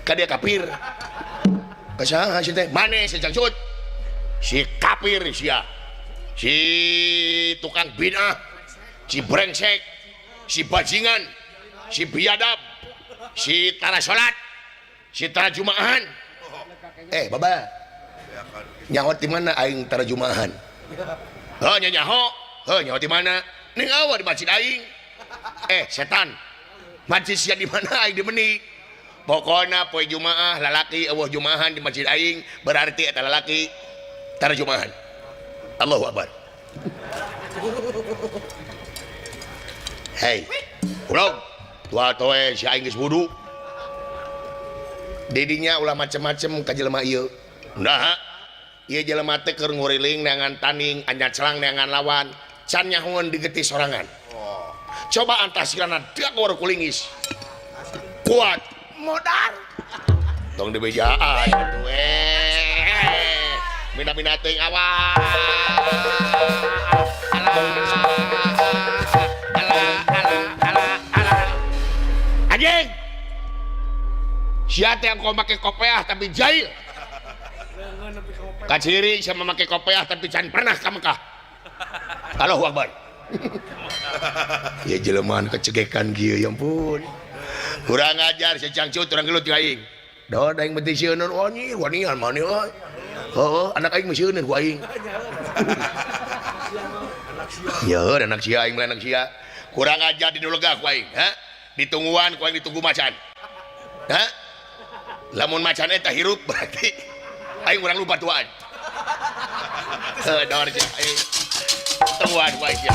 Ka dia kafir. Ka saha si teh? Maneh si Cangcut. Si kafir sia. Si tukang bid'ah, si brengsek, si bajingan, si biadab, si tara salat, si tara jumaahan. Eh, baba. Nyaho di mana aing tara jumaahan? Heuh nya nyaho. Heuh nyaho di mana? Ning awa di masjid aing. Eh, setan. Masjid sia di mana aing di meni? Pokona poe Jumaah lalaki eueuh jumaahan di masjid aing berarti eta lalaki tara jumaahan. Allahu Akbar. Hei, ulah tua toe si aing geus wudu. Didinya ulah macem-macem ka jelema ieu. Nah, ieu jelema teh keur nguriling neangan tanding, anjaclang neangan lawan, can nyahoeun digetih sorangan. Coba antasirana dagor kulingis. Kuat modar. Tong dibejaan atuh eh. Mina-mina teuing awas. Alah. Alah, alah, alah, alah. Anjing. Sia teh engkau make kopeah tapi jahil. Kaciri sama make kopeah tapi can pernah ka Mekah. Allahu Akbar. Ya jelema kecegekan kieu ya ampun. Kurang ajar si Cangcut urang gelut jeung aing. Daun aing mah teu sieun wani wanian mani euy. Heuh, anak aing mah sieun ku aing. Ya, anak sia aing mah anak sia. Kurang ajar di lega ku aing, ha? Ditungguan ku aing ditunggu macan. Ha? Lamun macan eta hirup berarti aing urang lupa tuaan. Heuh, dor sia aing. Tungguan ku aing sia.